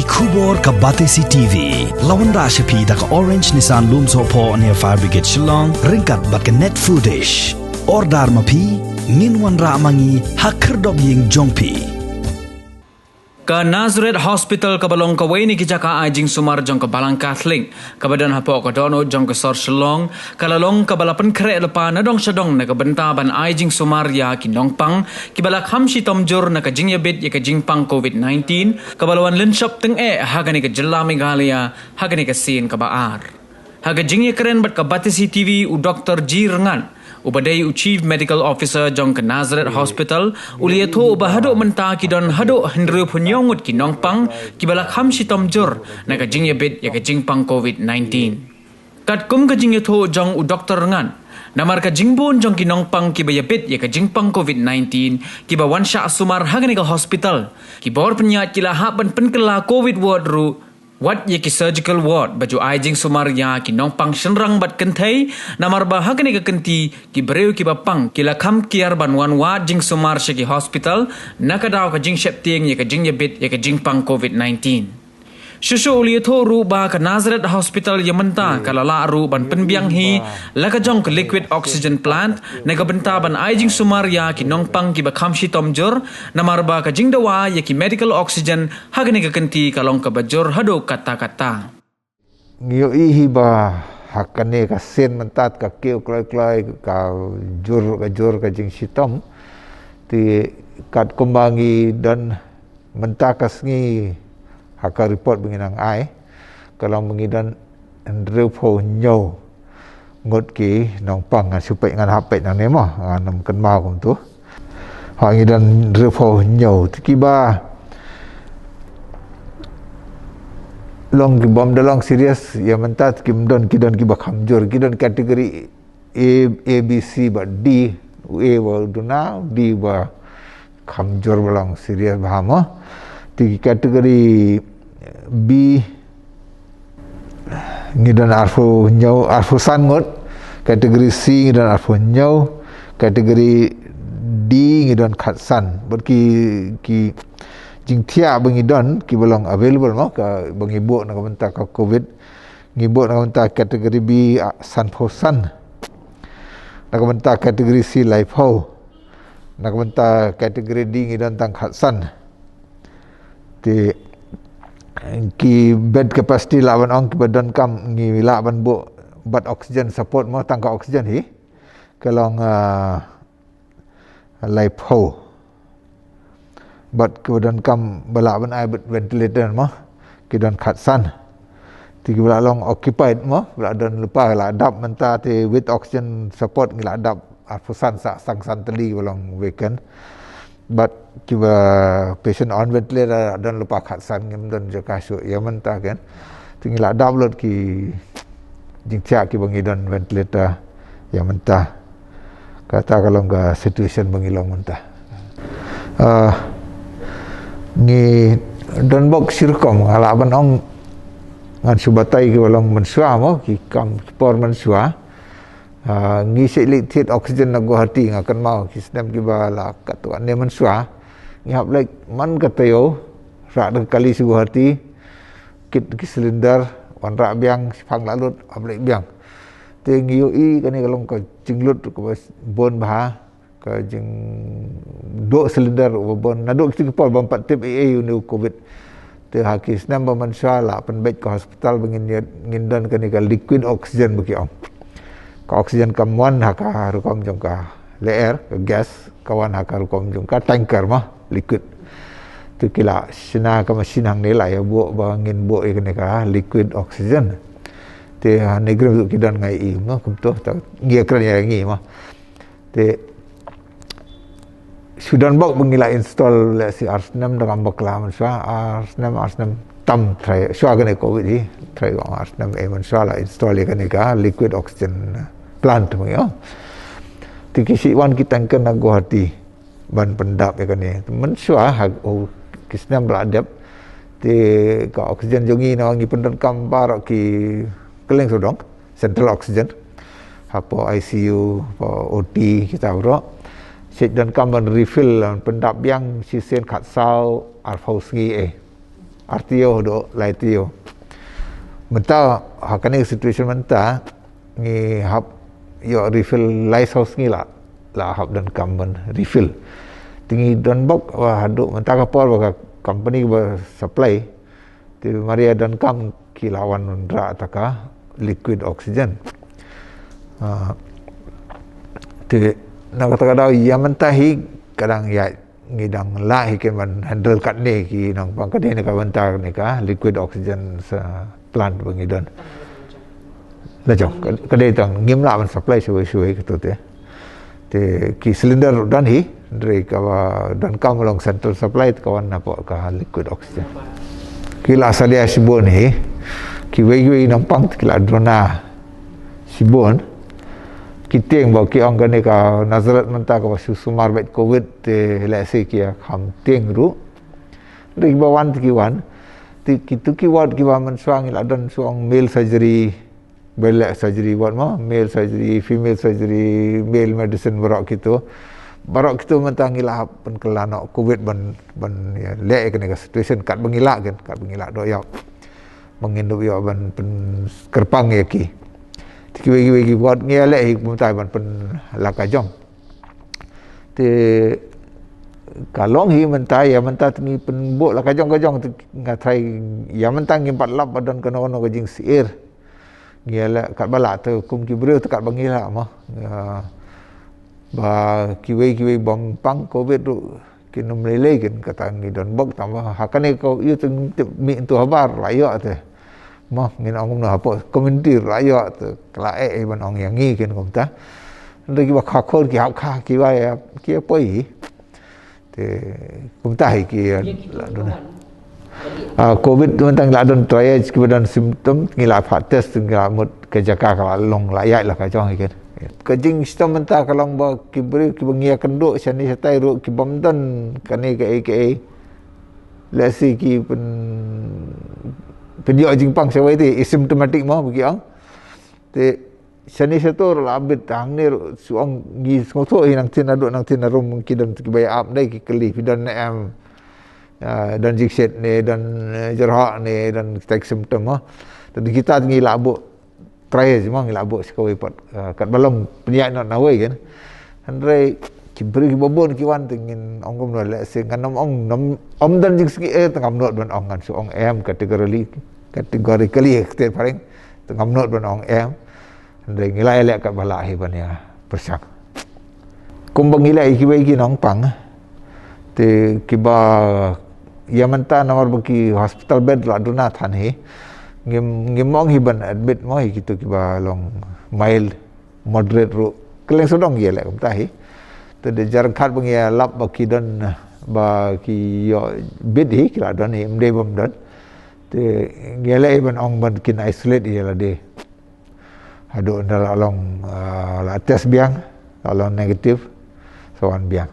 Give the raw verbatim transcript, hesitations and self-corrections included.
Khubor ka Batesi T V. La wanrah sha phi da ka Orange Nissan Lumsohphoh near Fire Brigade Shillong, ryngkat bad ka Net Foodish. Order ma phi, ngin wanrah ma ngi ha khyrdop ïing jong phi. Ka Nazareth Hospital kaba long kawei na ki jaka ai jingsumar jong ka Balang Catholic, kaba don hapoh ka dohnud jong ka sor Shillong, ka la long kaba la pynkhreh lypa na dong sha dong na ka bynta ban ai jingsumar ïa ki nongpang kiba la kham shitom jur na ka jingïabit ïa ka jingpang COVID nineteen, kaba la wan lynshop tyngeh ha kane ka jylla Meghalaya ha kane ka sien kaba ar. Ha ka jingïakren bad ka Batesi T V, u Doktor G Rngat, uba dei u Chief Medical Officer jong ka Nazareth Hospital, u la ïathuh ba haduh mynta ki don haduh hynriewphew hynñiew ngut ki nongpang kiba la kham shitom jur na ka jingïabit ïa ka jingpang COVID nineteen. Katkum ka jingïathuh jong u Doktor Rngat, namar ka jingbun jong ki nongpang kiba ïabit ïa ka jingpang COVID nineteen, kiba wan shah sumar ha kane ka hospital, ki bor pynïaid ki la hap ban pynkylla COVID ward ruh, wat ïa ki surgical ward ba ju ai jingsumar ïa ki nongpang shynrang bad kynthei, namar ba ha kane ka kynti ki briew kiba pang ki la kham kiar ban wan wad jingsumar sha ki hospital, na ka daw ka jingsheptieng ïa ka jingïabit ïa ka jingpang COVID nineteen. Shuh shuh u la ïathuh ruh ba ka Nazareth Hospital ïa mynta ka la lah ruh ban pynbiang hi la ka jong ka liquid oxygen plant, na ka bynta ban ai jingsumar ïa ki nongpang kiba kham shitom jur, namar ba ka jingdawa ïa ki medical oxygen ha kane ka kynti ka long kaba jur haduh katta katta. Ngi ïohi hi ba ha kane ka sien mynta ka kiew kloi kloi, ka jur ka jur ka jingshitom. Te katkum ba ngi don mynta ka sngi, ha ka report ba ngi nang ai, ka long ba ngi don hynriewphew hynñiew ngut ki nongpang. Ngan shu peit, ngan hap peit nangne mo, ngan ym kynmaw kumto. Ha, ngi don hynriewphew hynñiew. Te kiba long, ki bym da long serious ïa mynta, te kim don, ki don kiba kham jur, ki don category A, A, B, C bad D. U A ba duna, D ba kham jur, ba long serious bha mo. Te ki category B ngi don arphew hynñiew, arphew san ngut. Category C ngi don arphew hynñiew. Category D ngi don khatsan. Bad ki, ki jingthiah ba ngi don kiba long available mo, kaba ngi buh na ka bynta ka COVID, ngi buh na ka bynta category B, ah, sanphew san. Na ka bynta category C laiphew. Na ka bynta category D ngi don tang khatsan. Te ki bed capacity lah ban ong, kiba donkam ngi lah ban buh bad oxygen support mo, tang ka oxygen hi, ka long, ah, laiphew. Bad kiba donkam ba lah ban ai bad ventilator mo, ki don khatsan. Te kiba lah long occupied mo, ba lah don lypa, lah dap mynta, te with oxygen support ngi lah dap arphew san, sa, sa san tylli kiba long vacant. Bad kiba patient on ventilator lah don lypa khatsan, ngim don jaka shuh ïa mynta, kan. Te ngi lah dap lut ki jingthiah kiba ngi don ventilator ïa mynta. Kata ka long ka situation ba ngi long mynta. Ah, ngi don bok shirukom, nga lah ban ong, ngan shu batai kiba long mynshuwa mo, ki kam ki por mynshuwa. Ah, ngi shait leit thied oxygen na Guwahati, nga kynmaw ki snem kiba la katto katne mynshuwa. Ngi hap leit man ka taïew, rah da ka kali sha Guwahati, kit ki cylinder, wanrah biang, shiphang la lut, hap leit biang. Te ngi ïohi kane ka long ka jinglut kaba bun bha, ka jingduh cylinder uba bun naduh kita ki por bym pat tip ei ei une u COVID. Te ha ki snem ba mynshuwa la pynbeit ka hospital ba ngin ïa, ngin don kane ka liquid oxygen ba ki ong. Ka oxygen kam wan ha ka rukom jong ka lyer, ka gas, ka wan ha ka rukom jong ka tanker mo, liquid. Te ki la shna ka machine hangne, la ïa buh ba ngin buh ïa kane ka liquid oxygen. Te ha NEIGRIHMS ruh ki don, nga ïohi mo, kumto, ta ngi ïa kren ïa ngi mo. Te shu don bok ba ngi la install lehse ar snem da ngam bakla mynshuwa, ar snem, ar snem tam trai, shuwa kane COVID hi, trai, ar snem, eh, mynshuwa la install ïa kane ka liquid oxygen plant ba ngi ong. Te ki shait wan ki tanker na Guwahati ban pyndap ïa kane. Mynshuwa ha, oh, ki snem ba la dep, te ka oxygen jong ngi na ngi pyndonkam baroh ki kylleng sawdong, central oxygen, hapoh ICU, hapoh OT, kita baroh. Shait donkam ban refill, ban pyndap biang shisien khatsaw arphew sngi eh. Ar taïew haduh lai taïew. Mynta ha kane ka situation mynta ngi hap ïoh refill lai saw sngi la, la hap donkam ban refill. Te ngi don bok ba haduh mynta ka por ba ka company ba supply, te mar ïa donkam ki la wan wanrah ïa ka liquid oxygen. Ah, te na kata ka daw ïa mynta hi ka dang ïa ngi dang lah hi ken ban handle katne ki nongpang, ka dei na ka bynta ne ka liquid oxygen sa plant ba ngi don. La jong ka, ka dei tang ngim lah ban supply shuwa shuwa ka tu te. Te ki cylinder don hi, hynrei ka ba donkam long central supply te ka wan na pdeng ka liquid oxygen. Ki la salia shibun hi, kiwei kiwei nongpang te ki la duna shibun. Ki tieng ba ki ong kane ka Nazareth mynta ka ba shu sumar bad covid te lehse ki ïa kham tieng ruh. Hynrei ki ba wan te ki wan. Te kitu ki ward ki ba mynshuwa ngi la don shuwa male surgery, ba leh surgery ward mo, male surgery, female surgery, male medicine, baroh kitu. Baroh kitu mynta ngi la hap pynkylla noh covid ban, ban ïa leh ïa kane ka situation kat ba ngi lah ken, kat ba ngi lah doh ïa. Ba ngin dup ïoh ban pynkyrpang ïa ki. Te kiwei kiwei ki ward ngi ïa leh hi kumta ban pynlah ka jong. Te ka long hi mynta, ïa mynta te ngi pynbud la ka jong ka jong te nga tharai ïa mynta ngim pat lap ba don kano kano ka jingsyier. Ngi ïa leh kat ba lah te kum ki briew te kat ba ngi lah mo. Ïa ba kiwei kiwei bym pang covid ruh kin ym lei lei ken, kata ngi don bok tang ba ha kane ka ïa te ngim tip mih tu habar la ïoh te. Mo ngin ong kumno hapoh community la ïoh te ka la eh eh ban ong ïa ngi ken kumta. Hynrei ki ba kha khor ki hap kha ki ba ïa ki ïa poi hi. Te kumta hi ki ïa la duna. Ah, covid tu mynta ngi la don triage ki ba don symptom ngi la pat test ngi la mut ka jaka ka la long la ïaid la ka jong hi ken. Ka jingshitom mynta ka long ba ki briew ki ba ngi ïa kynduh shane shatai ruh ki bym don kane kaei kaei. Lehse ki pyn, pynïoh jingpang shawei te asymptomatic mo ba ki ong. Te shane shato ruh la bit hangne ruh shu ong ngi sngewthuh hi nangthin naduh nangthin na rum ki don ki ba ïa ap dei ki kylli phi don ne em. Ah, don jingshet ne don, eh, jyrhoh ne don kitai ki symptom mo. Te kita ngi la buh triage mo ngi la buh shi kawei pat, ah, kat ba long pynïaid noh nawei ken. Hynrei ki briew ki ba bun ki wan te ngin ong kumno lehse ngan ym ong ym, ym don jingsngew eh te ngam nud ban ong ngan shu ong em categorically, categorically te phareng te ngam nud ban ong em. Hynrei ngi la ïa leh kat ba lah hi ban ïa pyrshang. Kumba ngi leh ïa kiwei ki nongpang te ki ba ïa mynta namar ba ki hospital bed la duna than hi. Ngim, ngim ong hi ban admit mo hi kitu ki ba long mild, moderate ruh. Kylleng sawdong ïa leh kumta hi. Te da jar khat ba ngi ïa lap ba ki don ba ki ïoh bit hi ki la don hi ym dei bym don. Te ngi ïa leh hi ban ong ban kin isolate ïa lade. Haduh ynda la long, ah, la test biang, la long negative, sa wan biang.